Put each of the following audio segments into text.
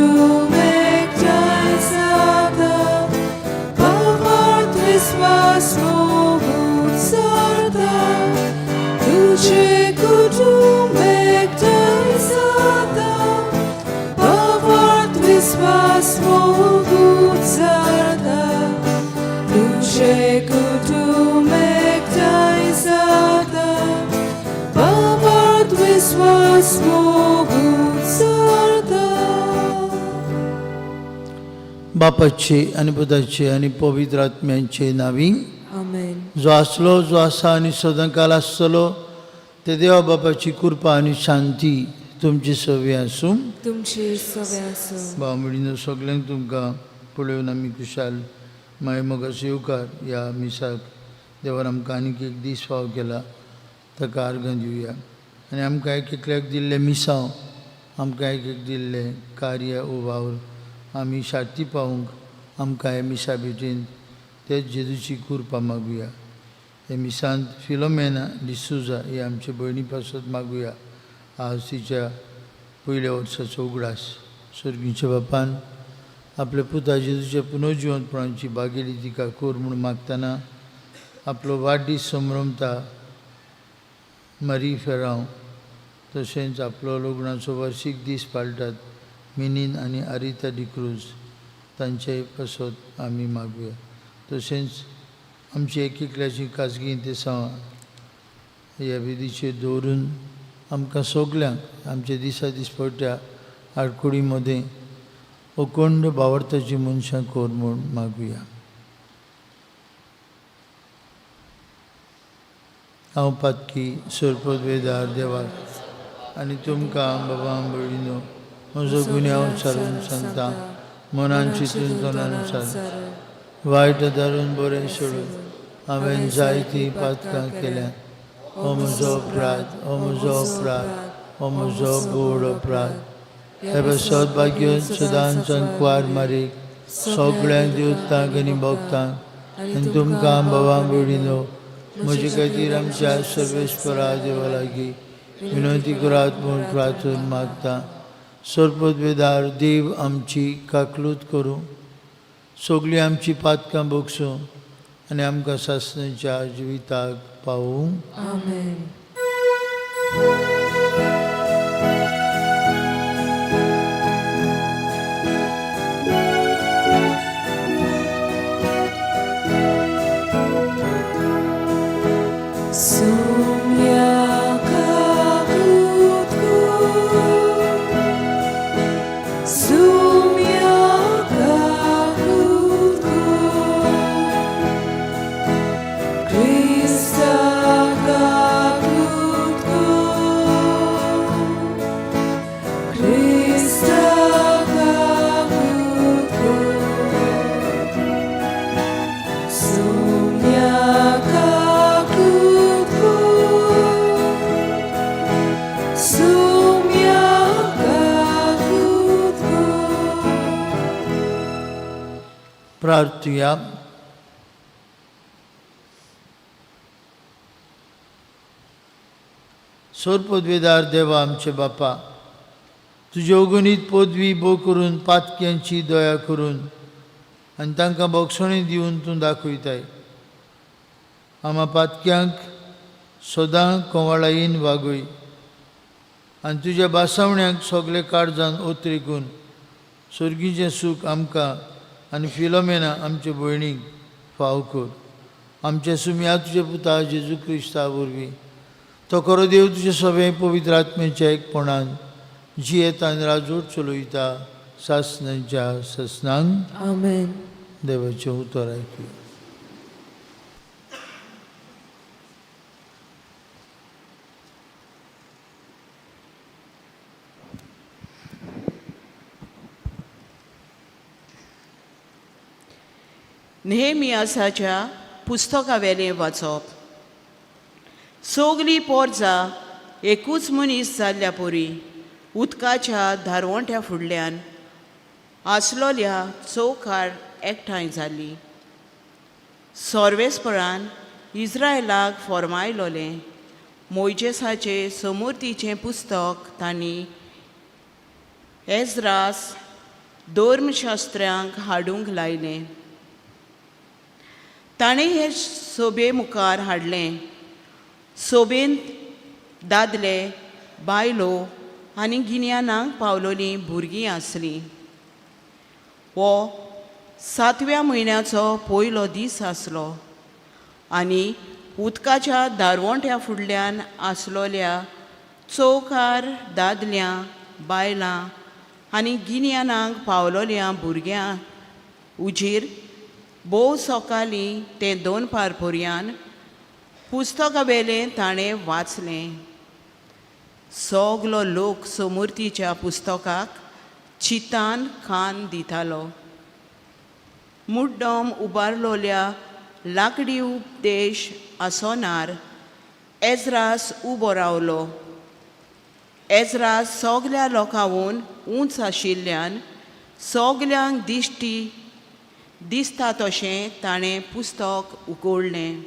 कुटुंब एकठांय जाता, भावार्थ विस्वास मोगून सरता. तुजें कुटुंब एकठांय जाता, भावार्थ विस्वास मोगून सरता. तुजें कुटुंब एकठांय जाता, भावार्थ विस्वास मोगून सरता. बापाचे आनी पुताचे आनी पवित्र आत्म्यांचे नावी. आमेन. जो आसलो, जो आसा आनी सदांकाल आसतलो ते देवा बापाची कृपा आनी शांती तुमची सवी आसूं. तुमची सवे आसूं. भाव भयणीनो, सगल्यांक तुमकां पळोवन आमी खुशाल. मागीर मोगाचो येवकार ह्या मिसाक. देवान आमकां आनीक एक दीस फाव केला, ताका आर्गां दिवया आनी आमकां एक एकल्याक दिल्लें मिसांव, आमकां एक एक दिल्लें कार्य ओ वावर आमी शांती पावूंक आमकां हे मिसा भेटेन तेच जेजूची कृपा मागुया. हे मिसांत फिलोमेना डिसूजा ही आमचे भयणी पासत मागुया. आज तिच्या पयल्या वर्साचो उगडास. सर्गीच्या बापान आपल्या पुता जेजूच्या पुनर्जिवंतपणाची बागेली तिका कोर म्हूण मागतना आपलो वाडदीस संभ्रमता मारी फेरांव, तशेंच आपलो लग्नाचो वार्शीक दीस पाळटात मिनीन आनी आरिता डिक्रूज, तांचे पासत आमी मागुया. तशेंच आमची एक एकल्याची खाजगी इंतेसांवां ह्या विधीचेर दवरून आमकां सगल्यांक आमच्या दिसा दिसपट्ट्या आडकुडी मदें अखंड भावार्थाची मनशां कर म्हूण मागुया. हांव पातकी सरपदवेदार देवाक आनी तुमकां बाबा भयणीनो म्हजो गुन्यांव सारून सांगता. मनान चिंतून तोंडान सारून, वायट धरून बरें सोडून हांवें जायतीं पातकां केल्यात. हो म्हजो अपराध, हो म्हजो अपराध, हो म्हजो बोड अपराध. हे पासत भाग्य सदांच कुवार मारीक, सगळ्यांक देवतांक आनी भक्तांक आनी तुमकां बाबा भयणीनो म्हजे खातीर आमच्या सर्वेस्परा देवा लागीं विनंती करात म्हूण प्रार्थना मागता. सरपदवेदार देव आमची काकलूत करूं, सगळीं आमची पातकां भोगसूं आनी आमकां सासणाच्या जिविताक पावूं. आमेन. Sumya kakutku, sumya kakutku, Krista kakutku, Krista kakutku. Sumya kakutku, sumya kakutku. प्रार्थुया. सोरपदवेदार देवा आमचे बापा, तुजे अगणीत पदवी भो करून पातक्यांची दया करून आनी तांकां भोगसणी दिवन तूं दाखयताय. आमा पातक्यांक सदां कोवाळायेन वागय आनी तुज्या बासावण्यांक सगळे काळजान ओतरेकून सर्गीचें सूख आमकां आनी फिलोमेना आमचे भयणीक फाव कर. आमच्या सुमया तुज्या पुता जेजू क्रिस्ता वरवीं. तो खरो देव तुजे सगळे पवित्र आत्म्याच्या एकपणान जियेता आनी राजवट चलयता सासणाच्या सासणांक. आमेन. देवाचें उतर आयकुया. नेहमियासाच्या पुस्तकावेलें वाचप. सगली पोरजा एकूच मनीस जाल्ल्या परी उदकाच्या दारवंट्या फुडल्यान आसलोल्या चौकार एकठांय जाली. सोर्वेस्परान इस्रायलाक फॉर्मायलोलें मोयजेसाचे समूर्तीचें पुस्तक तांणी एजरास धर्मशास्त्र्यांक हाडूंक लायलें. ताणें हे सोबे मुखार हाडलें. सोबेंत दादले, बायलो आनी गिन्यानाक पावलोलीं भुरगीं आसलीं. हो सातव्या म्हयन्याचो पयलो दीस आसलो आनी उदकाच्या दारवंट्या फुडल्यान आसलोल्या चौकार दादल्यां, बायलां आनी गिन्यानाक पावलोल्या भुरग्यां उजीर भोव सकाळीं तें दोन पारपोरयान पुस्तकावेलें ताणें वाचलें. सगलो लोक समूर्तीच्या पुस्तकाक चितान कान दितालो. मुड्डम उबारलोल्या लाकडी उपदेश आसोनार एजरास उबो रावलो. एजरास सगल्या लोकांहून उंच आशिल्ल्यान सगल्यांक दिश्टी दिसता तशें ताणें पुस्तक उगडलें.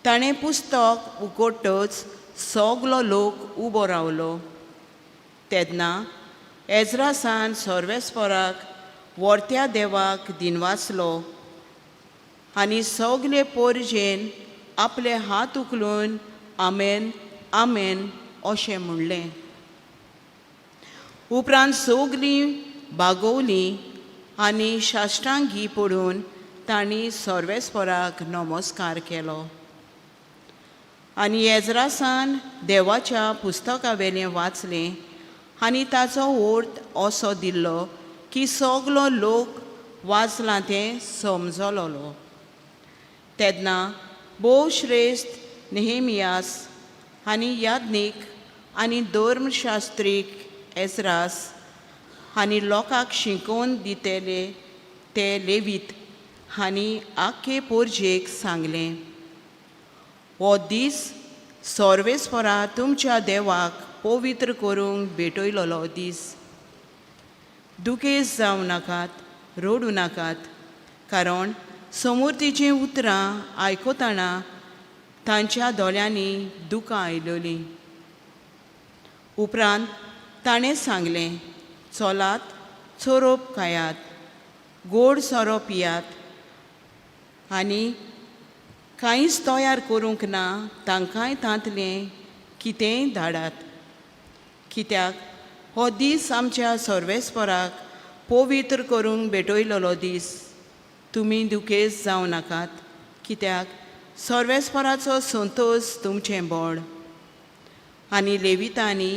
ताणें पुस्तक उगडटच सगलो लोक उबो रावलो. तेन्ना एजरासान सर्वेस्पराक व्हरत्या देवाक दिनवासलो आनी सगले पोरजेन आपले हात उखलून आमेन आमेन अशें म्हणलें. उपरांत सगलीं बागोवलीं आनी साश्टांगी पडून तांणी सर्वेस्पराक नमस्कार केलो. आनी एजरासान देवाच्या पुस्तकावेलें वाचलें आनी ताचो अर्थ असो दिल्लो की सगलो लोक वाचलां तें समजलोलो. तेन्ना भोव श्रेश्ठ नेहेमियास आनी याज्ञीक आनी धर्मशास्त्रीक एजरास आनी लोकांक शिकोवन दितले ते लेवीत हांणी आख्खे पोरजेक सांगलें, हो दीस सर्वेस्परा तुमच्या देवाक पवित्र करूंक भेटयलोलो दीस. दुखेस्त जावं नाकात, रडूं नाकात, कारण समूर्तीचीं उतरां आयकतना तांच्या दोळ्यांनी दुकां आयलोलीं. उपरांत ताणें सांगलें, चलात चोरोप खायात, गोड सोरो पियात आनी कांयच तयार करूंक ना तांकांय तांतलें कितेंय धाडात, कित्याक हो दीस आमच्या सर्वेस्पराक पवित्र करूंक भेटयलोलो दीस. तुमी दुखेस्त जावं नाकात, कित्याक सर्वेस्पराचो संतोश तुमचें बळ. आनी लेवितांनी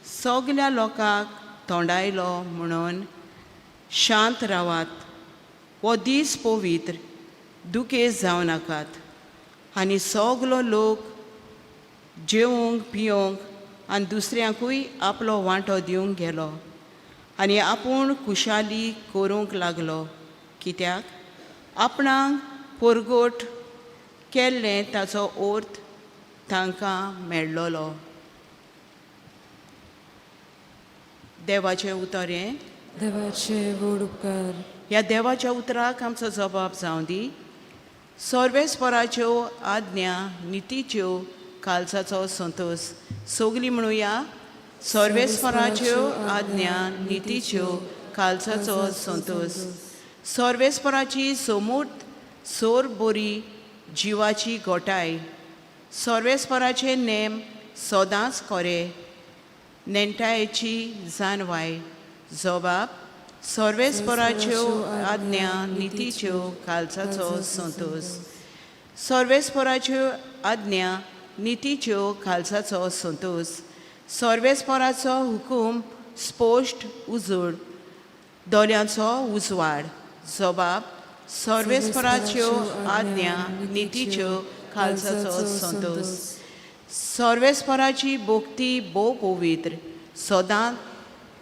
सगल्या लोकांक तोंडायलो म्हणून शांत रावात, हो दीस पवित्र, दुखेस्त जावं नाकात. आनी सगलो लोक जेवंक पियोंक आनी दुसऱ्यांकूय आपलो वांटो दिवंक गेलो आनी आपूण खुशाली करूंक लागलो, कित्याक आपणाक पोरगोट केल्लें ताचो अर्थ तांकां मेळ्ळोलो. देवाचें उतर हें. देवाचे व्हड उपकार. ह्या देवाच्या उतराक आमचो जबाब जावं दी. सर्वेस्पराच्यो आज्ञा नितीच्यो कालसाचो संतोश. सगलीं म्हणुया, सर्वेस्पराच्यो आज्ञा नितीच्यो कालसाचो संतोश. सर्वेस्पराची सोमूर्त सोर बोरी जिवाची गोटाय. सर्वेस्पराचे नेम सदांच खरे, नेणटायेची जानवाय. जबाब सर्वेस्पराच्यो आज्ञा नितीच्यो कालसाचो संतोश. सर्वेस्पराच्यो आज्ञा नितीच्यो खालसाचो संतोश. सर्वेस्पराचो हुकूम स्पश्ट उजळ, दोळ्यांचो उजवाड. जबाब सर्वेस्पराच्यो आज्ञा नितीच्यो खालसाचो संतोश. सर्वेस्पराची भक्ती भोव पवित्र, सदां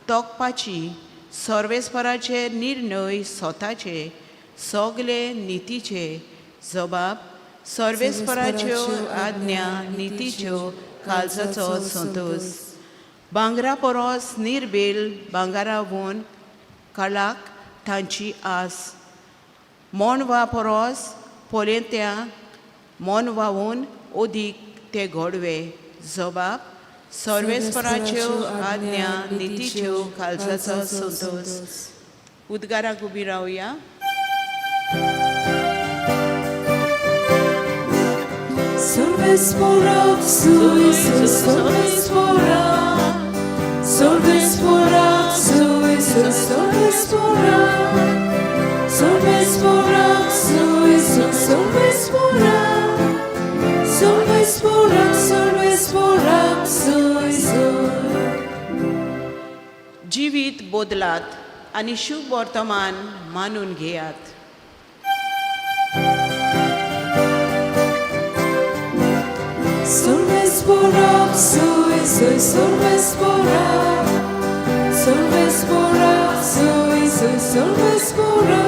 तोखपाची. सर्वेस्पराचे निर्णय स्वताचे, सगले नितीचे. जबाब सर्वेस्पराच्यो आज्ञा नितीच्यो खालसाचो संतोश. भांगरा परस निर्बेल भांगरावून कळाक तांची आस. मोनवा परस पळयत्या मोनवावून अदीक ते घडवे. जबाब सर्वेस्पराच्यो आज्ञा नितीच्यो काळजाचो संतोष. उद्गाराक उबी रावया. Solves su solves pora, solves pora, su solves pora, solves pora, su solves pora, solves pora, solves pora, su. जिवीत बदलात आनी शुभ वर्तमान मानून घेयात. Solves pora, su solves pora, solves pora, su solves pora,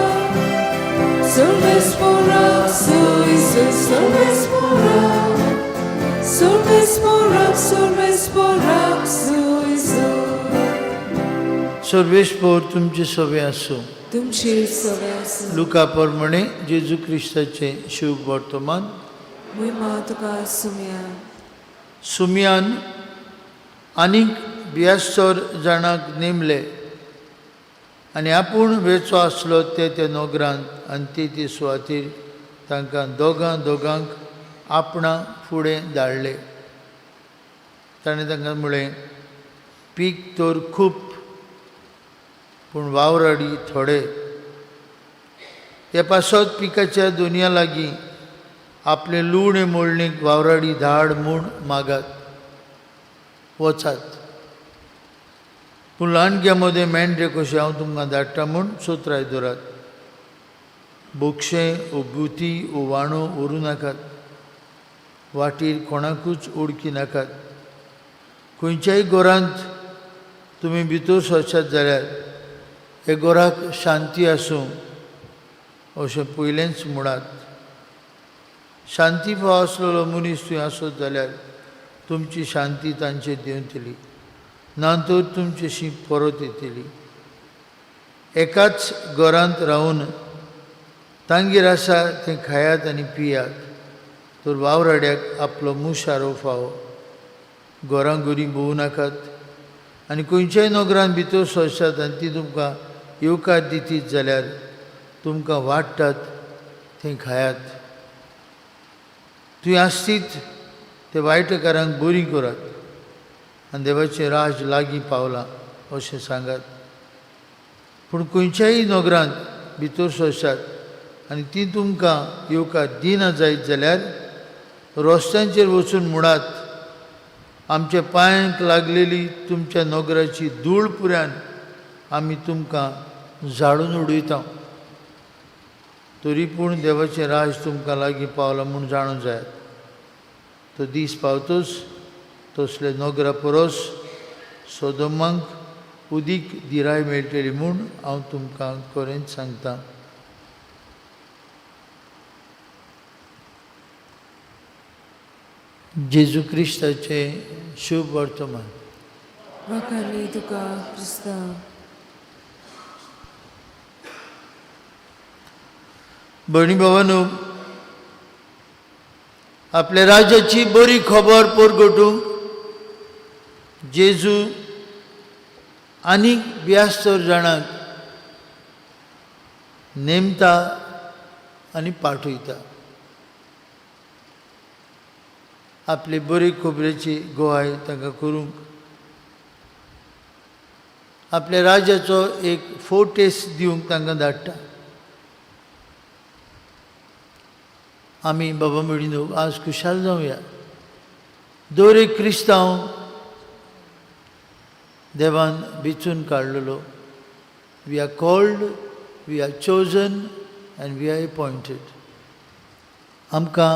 solves pora, su solves pora, solves pora, solves pora, su. सर्वेस्पोर तुमचे सवे आसूं. तुमची सवे आसूं. लुका प्रमाणे जेजू क्रिस्ताचें शुभ वर्तमान. महिमा तुका सुमया. सुमयान आनीक बियास्तर जाणांक नेमले आनी आपूण वेचो आसलो ते ते नोगरांत आनी ते ते सुवातेर तांकां दोगां दोगांक आपणा फुडें धाडले. ताणें तांकां म्हळें, पीक तर खूब पूण वावराडी थोडे. हे पासत पिकाच्या दुनिया लागीं आपले लुवणे मोडणीक वावराडी धाड म्हूण मागात, वचात. पूण ल्हानग्या मदें मेंढरे कशें हांव तुमकां धाडटा म्हूण सोत्राय दवरात. बोगशें उबुती उवाणो व्हरूं नाकात, वाटेर कोणाकूच ओळखी नाकात. खंयच्याय घरांत तुमी भितर सरशात जाल्यार हे घराक शांती आसूं अशें पयलेंच म्हणात. शांती फाव आसलेलो मनीस थंय आसत जाल्यार तुमची शांती तांचेर देंवतली, ना तर तुमचेशी परत येतली. एकाच घरांत रावन तांगेर आसा तें खायात आनी पियात, तर वावराड्याक आपलो मुशारो फावो. घरां घरी भोंवू नाकात आनी खंयच्याय नगरान भितर सरशात आनी ती तुमकां येवकार दितीत जाल्यार तुमकां वाडटात थंय खायात. तुवें आसतीत ते वायटकारांक बरी करात आनी देवाचें राज लागीं पावलां अशें सांगात. पूण खंयच्याय नगरांत भितर सरशात आनी ती तुमकां येवकार दिना जायत जाल्यार रस्त्यांचेर वचून म्हणात, आमच्या पांयांक लागलेली तुमच्या नगराची धूळ पुऱ्यान आमी तुमकां झाडून उडयता. तरी पूण देवाचें राज तुमकां लागीं पावलां म्हूण जाणून जायात. तो दीस पावतोच तसले नगरा परस सोदोमांक उदीक धिराय मेळटली म्हूण हांव तुमकां खरेंच सांगता. जेजू क्रिस्ताचें शुभ वर्तमान. वाखाणली तुका क्रिस्तांव. भयणी भावानू, आपल्या राज्याची बरी खबर परगटूंक जेजू आनीक ब्यास्तर जाणांक नेमता आनी पाठयता. आपले बरी खबरेची गोवाय तांकां करूंक, आपल्या राज्याचो एक फोटेस दिवंक तांकां धाडटा. आमी बाबा भयणीनो आज खुशाल जावया. दर एक क्रिस्तांव देवान विचून काडलेलो. We are called, we are chosen and we are appointed. आमकां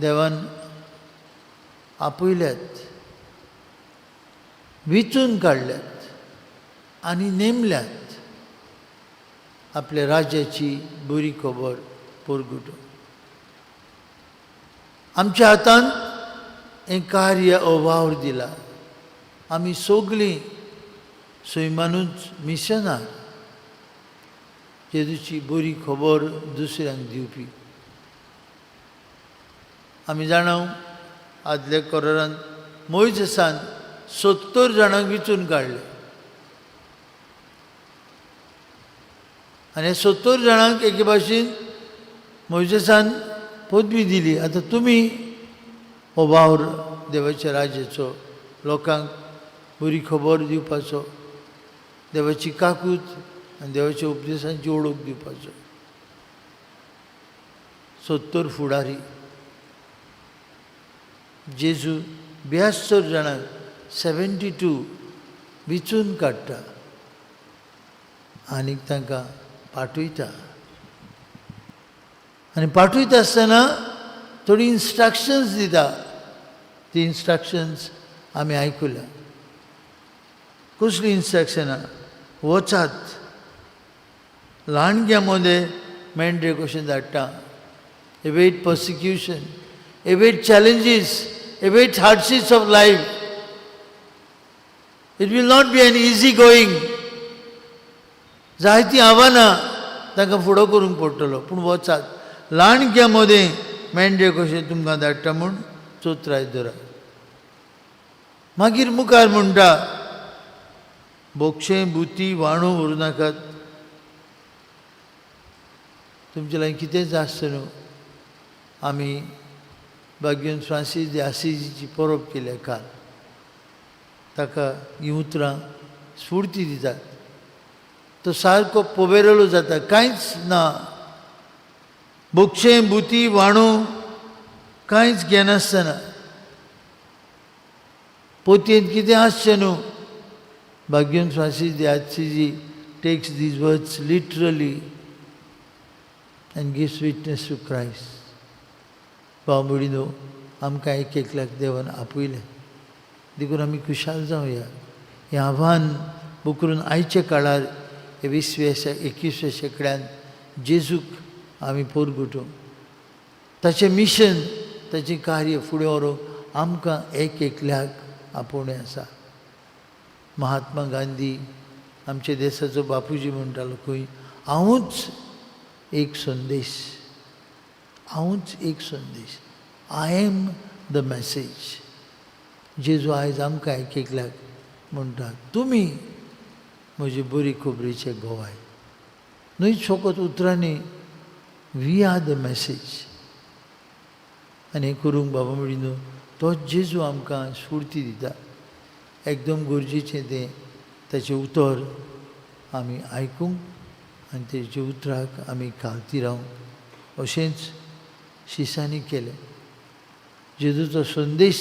देवान आपयल्यात, विचून काडल्यात आनी नेमल्यात आपल्या राज्याची बरी खबर परगटूंक. आमच्या हातान हें कार्य वावर दिला. आमी सगळीं सैमानूच मिशनार जेजूची बरी खबर दुसऱ्यांक दिवपी. आमी जाणा आदल्या करारान मोयजसान 70 जाणांक विचून काडले आनी 70 जाणांक एके भाशेन मोयजेसान पदवी दिली, आतां तुमी हो वावर देवाच्या राज्याचो लोकांक बरी खबर दिवपाचो, देवाची काकूत आनी देवाच्या उपदेशांची ओळख दिवपाचो. 70 फुडारी जेजू 72 जाणांक 72 विचून काडटा आनी तांकां पाठयता. आनी पाठयता आसतना थोडी इन्स्ट्रक्शन्स दिता. ती इन्स्ट्रक्शन्स आमी आयकुल्या. कसलीं इन्स्ट्रक्शनां? वचात ल्हानग्यां मदें मेंढरे कशें धाडटा. Await persecution, await challenges, await hardships of life. It will not be an easy going. जायतीं आव्हानां तांकां फुडो करूंक पडटलो, पूण वचात ल्हानग्यां मदें मेंढरे कशें तुमकां धाडटा म्हूण चोत्राय धरात. मागीर मुखार म्हणटा, बोगशें बुती वाणू व्हरूं नाकात, तुमचे लागीं कितेंच आसचें न्हू. आमी बाग्यून फ्रांसीस दे आसिजीची परब केल्या काल, ताका हीं उतरां स्फुर्ती दितात. तो सारको पोवेरेलो जाता, कांयच ना, बोगशें बुती वाणू कांयच घेनासतना, पोतयेंत कितें आसचें न्हू. बाग्यून Francis de Assisi takes these words literally and gives witness to Christ. भाव भयणीनो, आमकां एक एकल्याक देवान आपयलें देखून आमी खुशाल जावया. हें आव्हान बुकरून आयच्या काळार हे 20व्या 21व्या शेंकड्यान जेजूक आमी पोरगुटूं, ताचें मिशन ताचें कार्य फुडें व्हरूंक आमकां एक एकल्याक आपोवणें आसा. महात्मा गांधी आमच्या देशाचो बापूजी म्हणटालो खंय, हांवूच एक संदेश, हांवूच एक संदेश, I am the message. जेजू आयज आमकां एक एकल्याक म्हणटा, तुमी म्हजी बरी खबरीचे गोवाय, न्हय फकत उतरांनी, we are the message. आनी हें करूंक बाबा म्हणिल्लो तोच जेजू आमकां स्फुर्ती दिता. एकदम गरजेचें तें ताचें उतर आमी आयकूंक आनी तेच्या उतराक आमी खालती रावंक. अशेंच शिसांनी केलें. जेजूचो संदेश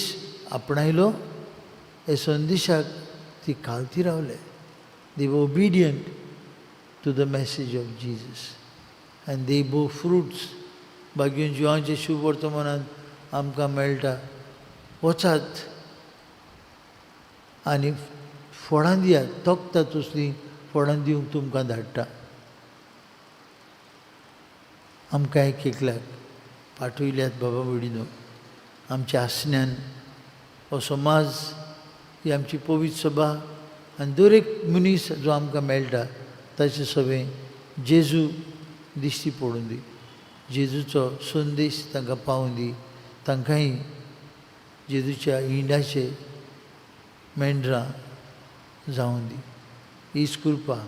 आपणायलो, हे संदेशाक ती खालती रावले. They were obedient to the message of Jesus and they bore fruits. बागेन जिवांचे शुभ वर्तमानान आमकां मेळटा, वचात आनी फळां दियात, तोखता तसलीं फळां दिवंक तुमकां धाडटा. आमकां एक एकल्याक पाठयल्यात बाबा भयणीनो. आमच्या आसण्यान हो समाज, ही आमची पवित्र सभा आनी दर एक मनीस जो आमकां मेळटा ताचे सगळें जेजू दिश्टी पडूं दी, जेजूचो संदेश तांकां पावूं दी, तांकांय जेजूच्या इंडाचे मेंढरां जावं दी. हीच कृपा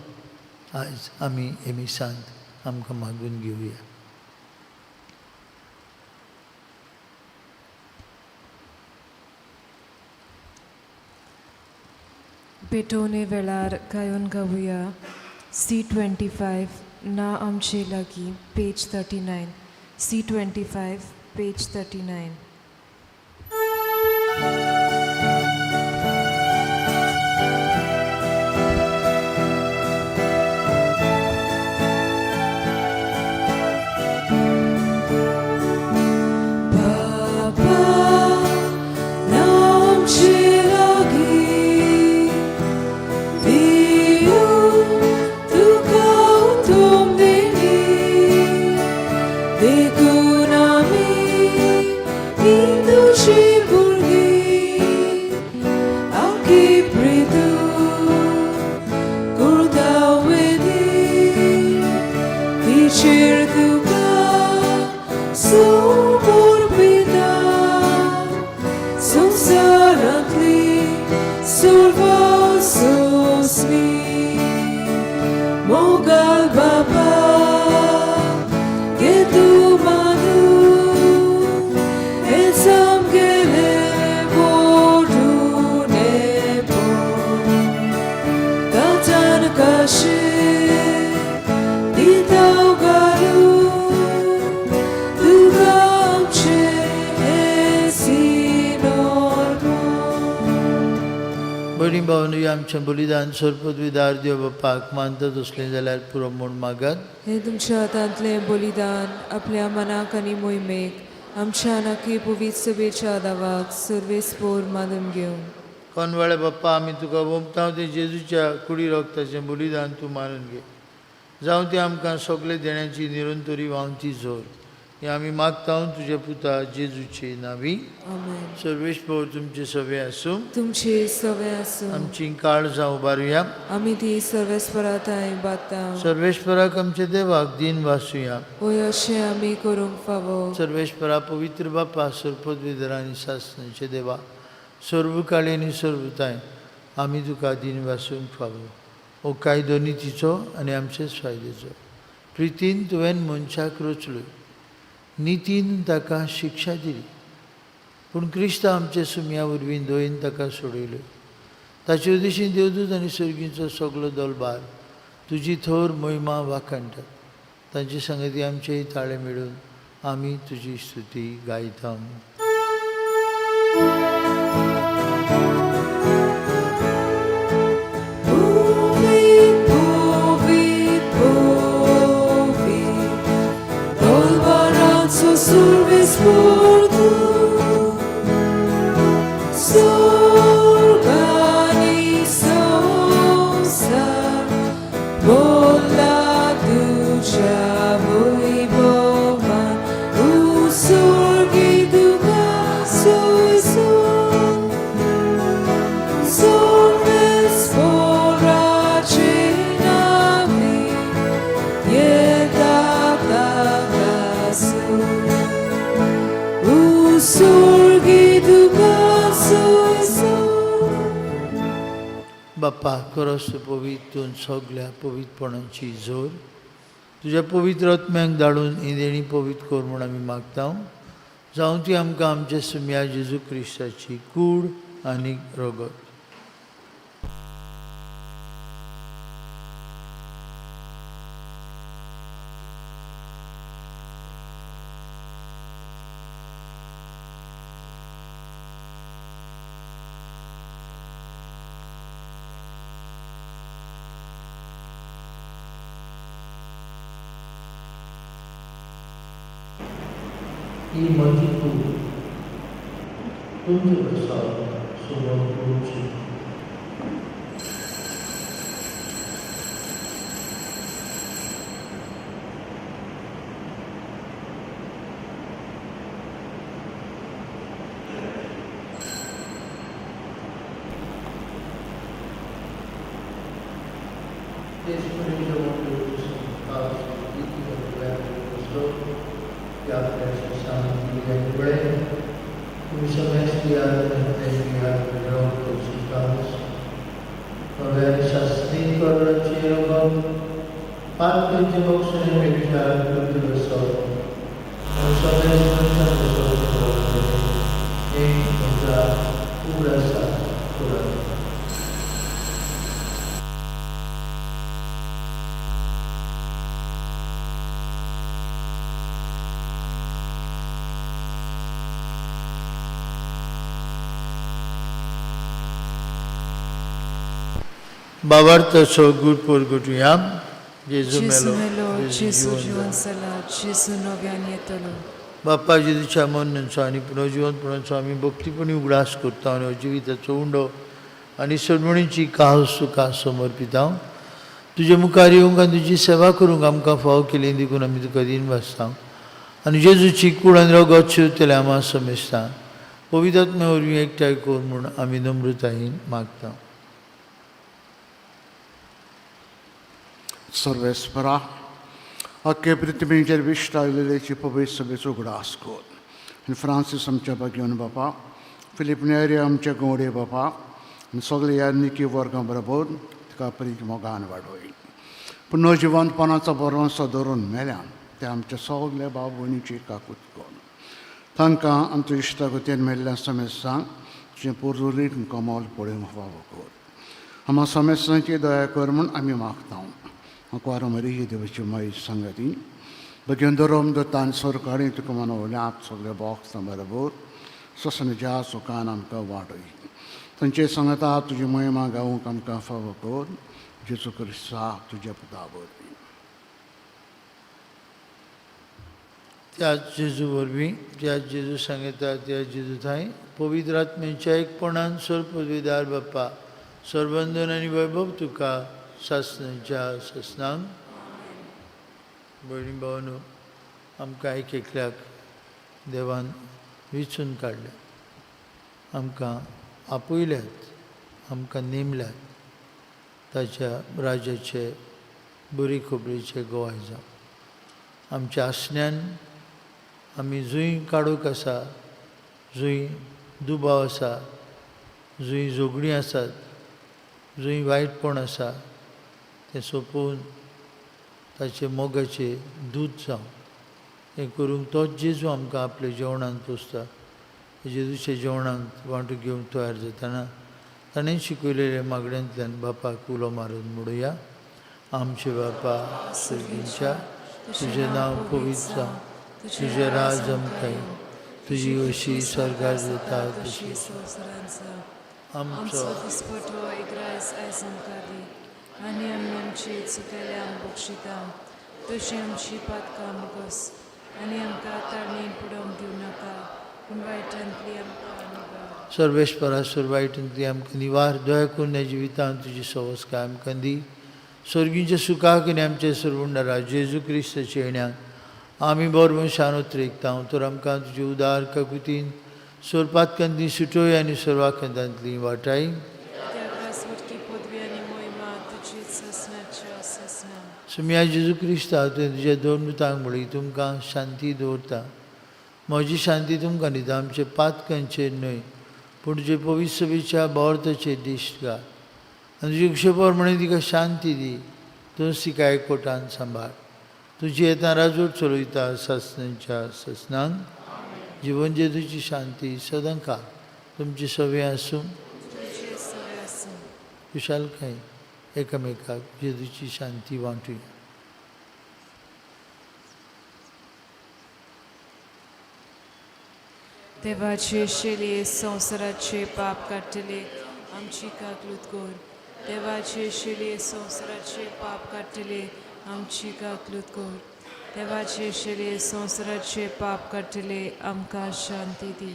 आयज आमी हे मिसांत आमकां मागून घेवया. पेटोवणे वेळार गायोन गावया C25 ना आमचे लागीं, page 39, C25 page 39. बाबा ना आमचे लागीं, दिवं तुका उतम देणी, देखून आमी हीं तुजीं भुरगीं, आमकी प्रीतू करता वेदी, तिचेर तुका समर्पिता, संवसारांतली बाबा घे तूं मानून हें सामकेलें मोडून पड ताच्यान कशें दिताव घालून तुका आमचें हें सिनोर भयणी भावनूय आमचें बलिदान सरपदविदार देव बापाक मानता तसलें जाल्यार पुरो म्हूण मागात. हे तुमच्या हातांतलें बलिदान आपल्या मनाक आनी मोहिमेक आमच्या नक्की पवित्र सभेच्या दावाक सर्वेस्पोर मानून घेवं. कोनवाळे बाप्पा, आमी तुका वोमता तें जेजूच्या कुडी रोगताचें बलिदान तूं मानून घे. जावं तें आमकां सगळे देण्याची निरंतरी व्हांवती जोर हें आमी मागता तुज्या पुता जेजूचे नावी. आमेन. सर्वेस्पोर तुमचे सवे आसूं. तुमचे सवे आसूं. आमची काळजां उबारुया. आमी ती सर्वेस्पराताय बाता. सर्वेश्वराक आमच्या देवाक दीन वासुया. होय, अशें आमी करूंक फावो. सर्वेश्वरा, पवित्र बापा, सरपदविधर आनी सासणाचे देवा, सर्व काळी आनी सर्वताय आमी तुका दीन वासूंक फावो. हो कायदो नितीचो आनी आमचेच फायद्याचो. प्रितीन तुवें मनशाक रचलो, नितीन ताका शिक्षा दिली, पूण क्रिस्त आमच्या सुमया वरवीं दयेन ताका सोडयलो. ताचे उदेशीं देवदूत आनी सर्गीचो सगलो दलबार तुजी थोर महिमा वाखाणटात. तांचे संगती आमचेय ताळे मेळून आमी तुजी स्तुती गायता. Povi, povi, povi, Dolbaranzo sul vesportu, Sorgani sosa, Bolla ducia voi bovan, Usurgi duca sui su, Sorves foraginavi, Ietatacasu, Usurgi duca sui su. बाप्पा, खरोच तूं पवित्र, सगल्या पवित्रपणाची जोर. तुज्या पवित्र आत्म्याक धाडून ही देणी पवित्र कर म्हूण आमी मागता. जावं ती आमकां आमच्या सुम्या जेजू क्रिस्ताची कूड आनी रगत. ही म्हजी कूड तुमचे प्रसाद समोर करूची. Thank you. बाबार्थ सगुर परगटुया. जेजू Gesù मेलो, melo, Jesu Gesù जिवन जिवन जाला, Gesù नव्यान येतलो. बाप्पा जेजूच्या मरणाचो आनी पुनर्जिवनपणाचो आमी भक्तीपणी उगडास करता आनी हो जिविताचो उंडो आनी सरमणीची कास तुका समर्पिता. तुजे मुखार येवंक आनी तुजी सेवा करूंक आमकां फावो केली देखून आमी तुका दीन वाचता आनी जेजूची कूड आनी रगत शिवतले आमा समेस्ता पवित्र आत्म्या वरवीं एकठांय कर म्हूण आमी नम्रतायेन मागता. सर्वेस्परा, अख्खे पृथ्वीचेर विश्टायलेची पवित्र सभेचो उगडास कर आनी फ्रांसीस आमच्या भाग्यवन बापा, फिलीप नेरी आमच्या गवडे बापा आनी सगळे ह्या निकी वर्गां बरोबर तुका प्रीत मोगान वाडोय. पूण नो जिवंतपणाचो बरोवंचो धरून मेल्यान ते आमच्या सगल्या भाव भयणीची काकूत कर. तांकां आमच्या इश्टागतीन मेल्ल्या समेस्तांक तुजें पोरजोलीत कमल पळोवंक फावो कर. आमा समेस्तांची दया कर म्हूण आमी मागता. आंकवार मरी देवाची माई सांगाती बगेन दरोम दत्तान सरकारी तुका मनवल्या आप सगळे बॉक्स बरोबर ससनच्या सुखान आमकां वाडय. तांचे सांगता तुजी महिमा गावूंक आमकां फावो कर. जेजू क्रिस्ता तुज्या पुता वरवीं. त्या जेजू वरवीं, त्या जेजू सांगता, त्या जेजू थांय पवित्र आत्म्याच्या एकपणान सर्वपदवीदार बाप्पा सर्वंदन आनी वैभव तुका सासणाच्या सासणांक. भयणी भावांनो, आमकां एक एकल्याक देवान विचून काडल्या, आमकां आपयल्यात, आमकां नेमल्यात ताच्या राजाचे बरी खबरेचे गोवाय जावं. आमच्या आसण्यान आमी जंय काडूंक आसा, जंय दुबाव आसा, जंय झगडीं आसात, जंय वायटपण आसा, तें सोंपोवन ताचे मोगाचे दूत जावं. हें करूंक तोच जेजू आमकां आपल्या जेवणांत पोसता. जेजूच्या जेवणांत वांटो घेवंक तयार जातना ताणें शिकयलेल्या मागण्यांतल्यान बापाक उलो मारून म्हणुया. आमचे बापा सर्गींच्या, तुजें नांव पवित्र जावं, तुजें राज आमकां येवं, तुजी अशी स्वर्गार जाता तशी संवसारांत जावं. आमचो आमचो दिसपटो इग्रायस आयज आमकां दी आनी आमी आमची चुकेल्या आम बक्षिता तशी आमची पातकां मुगस आनी आमकां ताळणेन पुडोवंक दिवं नाका पूण वायटांतली आमकां निवार. सर्वेस्परा वायटांतली आमकां निवार. दया करून ह्या जिवितांत तुजी सवस्काय आमकां दी. स्वर्गींच्या सुखाक आनी आमच्या सर्वुंडारा जेजू क्रिस्ताच्या येण्याक आमी बरोबर शान उतरेकता. तर आमकां तुजे उदार काकुतीन सोरपातकांतली सुटोय आनी सर्वाखंदांतली वाटाय. सुम्या जेजू क्रिस्ता, तुवें तुज्या दोन दुतांक म्हणली, तुमकां शांती दवरता, म्हजी शांती तुमकां दिता. आमचे पातकांचेर न्हय पूण तुजे पवित्र सभेच्या भावार्थाचेर दिश्ट घाल आनी तुजे क्षपर म्हणून तिका शांती दी. तूं तिका एकवटान सांबाळ. तुजी येता राजवट चलयता सासणाच्या सासणांक. जिवन जेजूची शांती सदांकाळ तुमची सवे आसूं. खुशालकाय एकामेकाक जेजूची शांती वांटुया. देवाचे शेले संवसाराचे पाप काडटले आमची काकलूत कर. देवाचे शेले संवसाराचे पाप काडटले आमची काकलूत कर. देवाचे शेले संवसाराचे पाप काडटले आमकां शांती दी.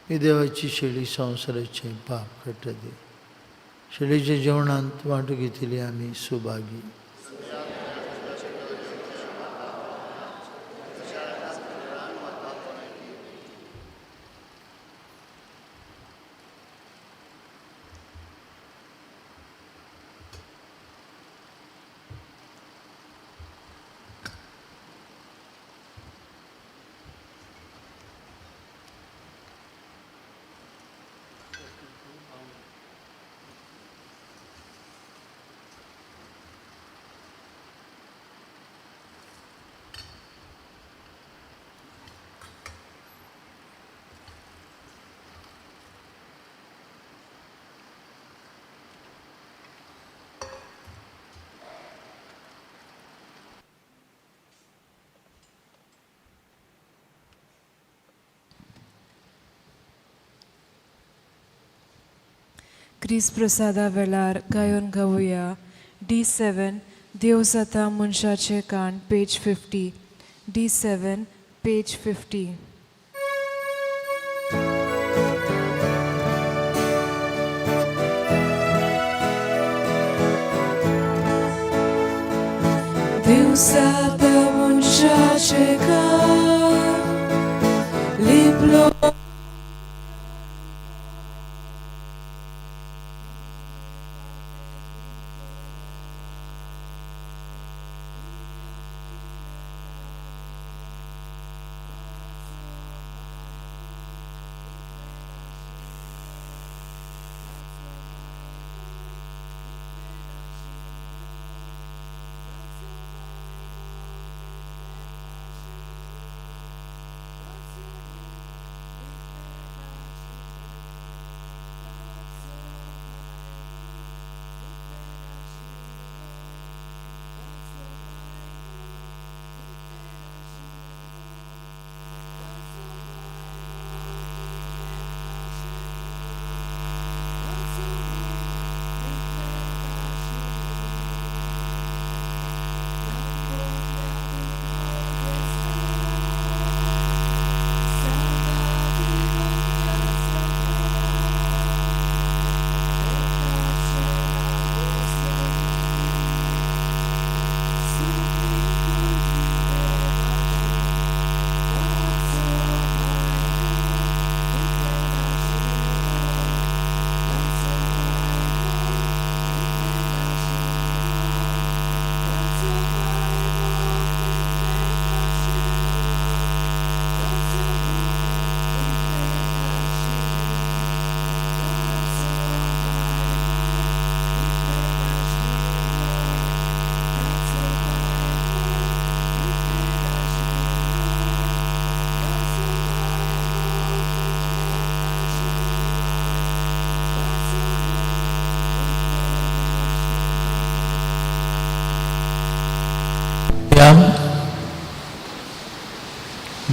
ही देवाची शेळी संवसाराचें पाप काडटा ती. शेळीच्या जेवणांत वांटो घेतली आमी सुभागी. क्रिस्त प्रसादा वेळार गायोन गावया. D7 देव जाता मनशाचें काण, पेज 50. D7 page 50. देव जाता मनशाचें काण, आपलो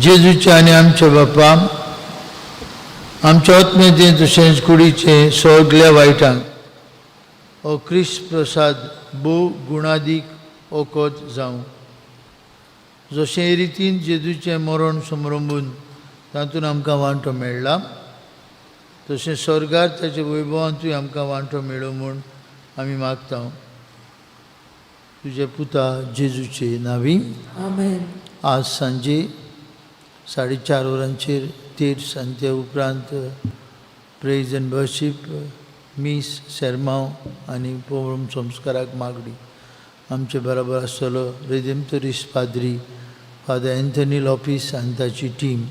जेजूच्या आनी आमच्या बापा आमच्या आत्म्याचें तशेंच कुडीचें सगल्या वायटांक हो क्रिस्त प्रसाद भोव गुणादीक ओकोत जावं. जशें रितीन जेजूचें मरण समरंबून तातूंत आमकां वांटो मेळ्ळा तशें स्वर्गार ताच्या वैभवांतूय आमकां वांटो मेळूं म्हूण आमी मागता तुज्या पुता जेजूचे नांवी. आमेन. आज सांजे 4:30 वरांचेर तेर्स आनी ते उपरांत प्रेज एंड वर्शीप मीस सेरमांव आनी पौरम संस्काराक मागणी. आमचे बरोबर आसतलो रेदेमतोरीस पाद्री फादर एंथनी लॉपीस आनी ताची टीम.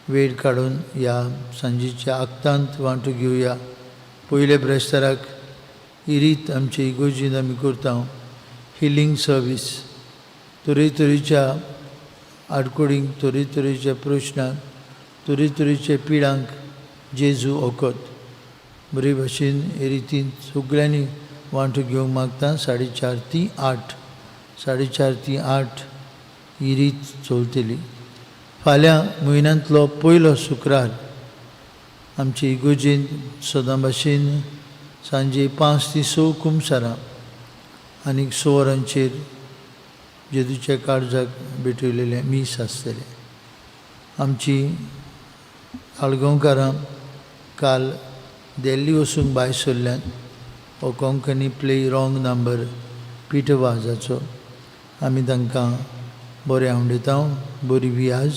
वेळ काडून ह्या सांजेच्या आक्तांत वांटो घेवया. पयल्या ब्रेस्ताराक ही रीत आमचे इगोर्जीन आमी करता हिलींग सर्वीस तरेतरेच्या आडकोडींक तरेतरेच्या प्रश्नांक तरेतरेच्या पिडांक जेजू ओकत बरे भाशेन हे रितीन सगळ्यांनी वांटो घेवंक मागता. 4:30 ते 8 4:30 ते 8 ही रीत चलतली. फाल्यां म्हयन्यांतलो पयलो शुक्रार आमचे इगोर्जेन सदां भाशेन सांजे 5 ते 6 कुमसारां आनी 6 वरांचेर जेजूच्या काळजाक भेटयलेलें मीस आसतलें. आमची आळगांवकारां काल दिल्ली वचूंक भायर सरल्यान हो Konkani play wrong number Peter वाजाचो आमी तांकां बरें आवडयता बरी वियाज.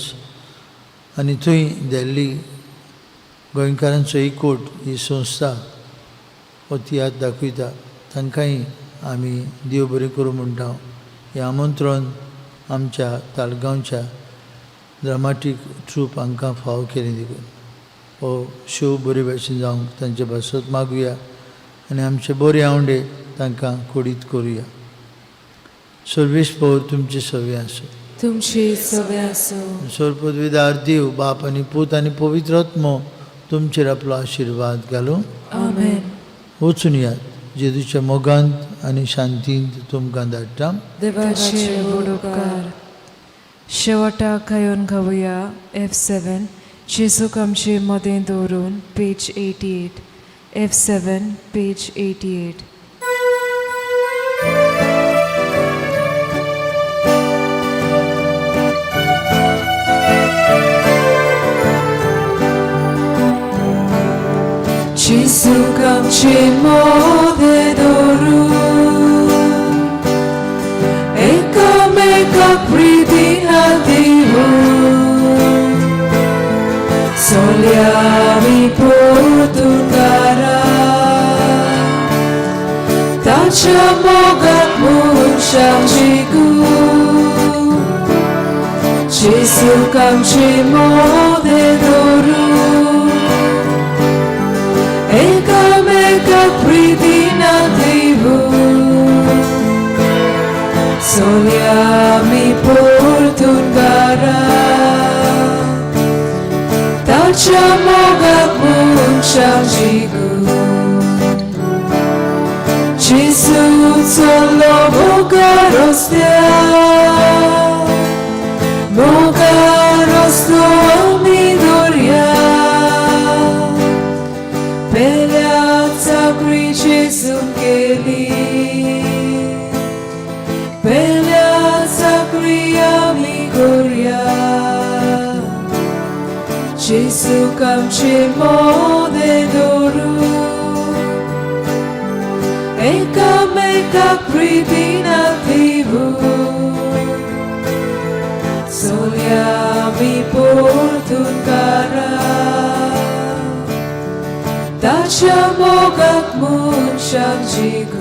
आनी थंय दिल्ली गोंयकारांचो एकवट ही संस्था हो तियात्र दाखयता तांकांय आमी देव बरें करूं म्हणटा. हें आमंत्रण आमच्या ताळगांवच्या ड्रामाटीक ट्रूप हांकां फावो केलें देखून हो शो बरे भाशेन जावंक तांचे भासत मागुया आनी आमचे बरे आवंडे तांकां कोडीत करुया. सर्वेस पवर तुमचे सवे आसूं. तुमचे सवे आसूं. सर्वपदवीदार देव बाप आनी पूत आनी पवित्र आत्मो तुमचेर आपलो आशिर्वाद घालूं. आमेन. वचून यात जेजूच्या मोगांत आनी शांतींत तुमकां धाडटा. देवाचे व्हड उपकार. शेवटाक गायोन गावया F7 जेजूक आमचे मदें दवरून पेज 88 F7 page 88. जेजूक आमचे मदें दवरून एकामेकाक प्रितीन दिवन सोल्यामी पोर्तुगारा ताच्या मोगाक मनशाक जिखू जेसूक आमचे मोदे दवरू एकामेकाक प्रितीन दिवू सोल्यामी पोर्तुगारा ताच्या मोगाक मनशाक जिखू Gesù solo mogarostia Mogarosto midoria Peleazza qui Gesù che lì Peleazza qui amigoria Gesù camce mode doru एकामेकाक प्रितीन दिवू सोल्यामी पोर्तुगारा ताच्या मोगाक मनशाक जिखू